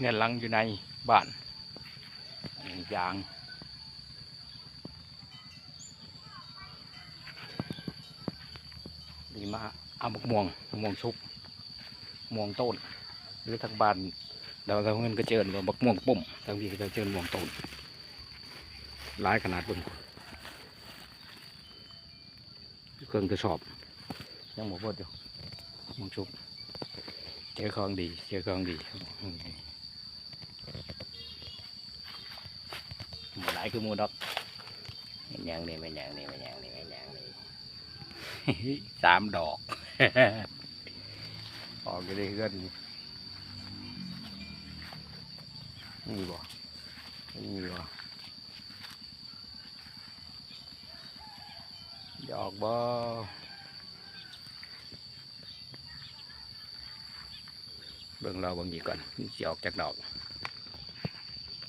ເຮືອນຫຼັງຢູ່ໃນບ້ານ ຢ່າງ ນີ້ມາເອົາໝາກມ່ວງ ໝາກມ່ວງສຸກ ໝາກມ່ວງໂຕນ ຫຼືທາງບ້ານລາວ ທາງເຮືອນກະເຈີນວ່າໝາກມ່ວງປົ່ມ ທາງພີ້ກະເຈີນໝາກມ່ວງໂຕນ ຫຼາຍຂະໜາດເບິ່ງ. ເຄື່ອງກະສອບ ຍັງບໍ່ເບິດຢູ່ ໝາກມ່ວງສຸກ ເຈີຂອງດີ ເຈີຂອງດີ. ບໍ່ຫຼາຍຄືໝູ່ດອກ. ແມ່ນຫຍັງນີ້ ແມ່ນຫຍັງນີ້ ແມ່ນຫຍັງນີ້ ແມ່ນຫຍັງນີ້ ສາມດອກ ອອກຢູ່ໃນເຮືອນນີ້ ມີບໍ່ ມີບໍ່? ຈະອອກບໍ່? ເບິ່ງລໍເບິ່ງອີກກ່ອນ ມັນຊິອອກຈັກດອກ.